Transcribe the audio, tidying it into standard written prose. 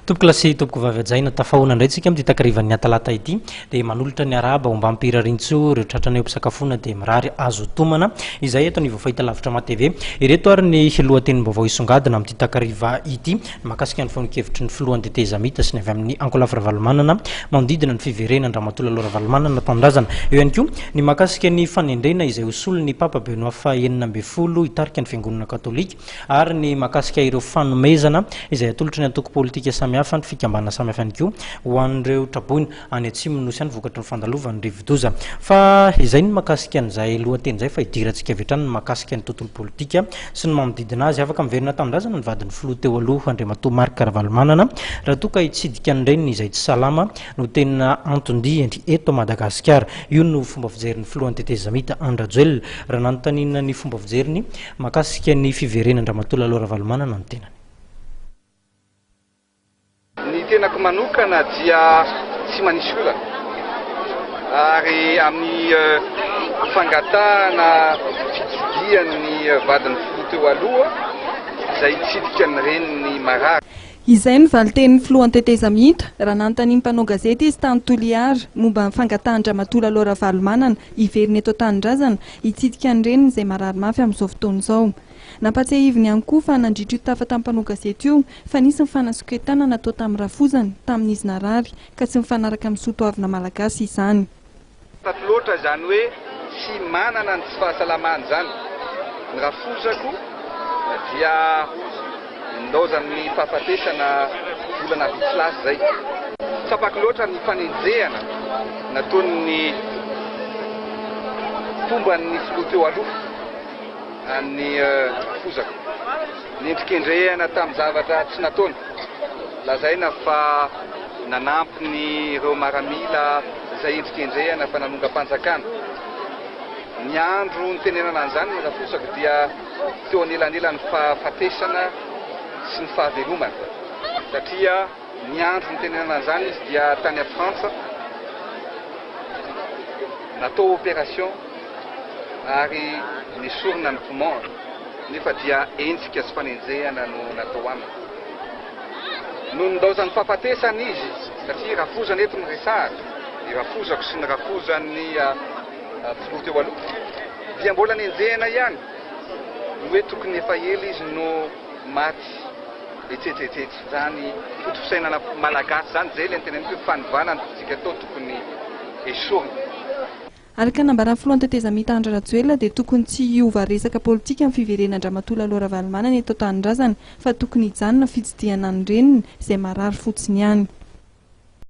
Tompokolahy sy tompokovavy hajaina, tafahoana indray tsika amin'ity takarivan'ny atalata ity dia manolotra ny arahaba ombam-pirariantsoa ireo tratranay eo am-pisakafoana dia mirary azo tomana izay eto anivon'ny fahitalavitra Ma TV. Ireto ary ny lohatenim-baovao hisongadina amin'ity takariva ity mahakasika ny fanehoan-kevitry ny filohan'ny tetezamita sy ny avy amin'ny ankolafy Ravalomanana manodidina ny fiverenan-dRamatoa Lalao Ravalomanana tanindrazana. Eo ihany koa ny mahakasika ny fanendrena izay ho solon'ny Papa Benoît faha 16 hitarika ny fiangonana katolika ary ny mahakasika ireo fanomezana izay atolotry ny antoko politika samihafa, ny fikambanana samihafa ihany koa ho an'ireo traboina any atsimon'ny Nosy any vokatry ny fandalovan'ny rivodoza. Fa izay ny mahakasika an'izay lohateny izay fa hidirantsika avy hatrany ny mahakasika ny tontolo politika sy ny manodidina azy. Afaka miverina an-tanindrazana ny vadin'ny filoha teo aloha Andriamatoa Marc Ravalomanana raha toa ka hitsidika ny reniny izay tsy salama no tena anton-diany eto Madagasikara. Io no fomba fijerin'ny filohan'ny tetezamita Andry Rajoelina raha nanontaniana ny fomba fijeriny mahakasika ny fiverenan-dRamatoa Lalao Ravalomanana ny tenany. Ny tenako manokana dia tsy manisy olana ary amin'ny fangatahana fitsidihan'ny vadin'ny filoha teo aloha izay hitsidika ny reniny marary. Izay no valin-tenin'ny filohan'ny tetezamita raha nanontanian'ny mpanao gazety izy tany Toliara momba ny fangatahan-dRamatoa Lalao Ravalomanana hiverina eto an-tanindrazana hitsidika ny reniny izay marary mafy amin'izao fotoana izao. Nampatsiahiviny ihany koa fa nandritra io tafa tamin'ny mpanao gazety io fa nisy ny fanasoketana natao tamin'ny rafozany tamin'izy narary ka tsy mifanaraka amin'ny soa toavina malagasy izany. Fantatro loatra izany hoe tsy manana ny tsy fahasalamana izany. Ny rafozako dia nilaozan'ny fahafatesana volana vitsy lasa izay. Tsapako loatra ny fanenjehana nataon'ny mpomban'ny filoha teo aloha an'ny rafozako. Nendrikendrehana tamin'ny zavatra tsy nataony. Lazaina fa nanampy ny ireo maramila izay endrikendrehana fa nanongam-panjakana. Ny andro nitenenana an'izany ny rafozako dia teo anelanelan'ny fahafatesana sy ny fahavelomana satria ny andro nitenenana an'izany izy dia tany Frantsa, natao opération ary nesorina ny poumon nefa dia enjika sy fanenjehana no natao aminy. Noho nindaozan'ny fahafatesana izy, satria rafozana eto no resahako, ny rafozako sy ny rafozan'ny filoha teo aloha, dia mbola nenjehina ihany ny hoe tokony efa ela izy no maty etsetra etsetra. Izany foto-pisainana malagasy izany, izay ilay noteneniko hoe fanovana ny tokontsika atao tokony esorina. Araka ny nambaran'ny filohan'ny tetezamita Andry Rajoelina dia tokony tsy hiova resaka politika ny fiverenan-dRamatoa Lalao Ravalomanana eto an-tanindrazana fa tokony hijanona fitsidihana ny reniny izay marary fotsiny ihany.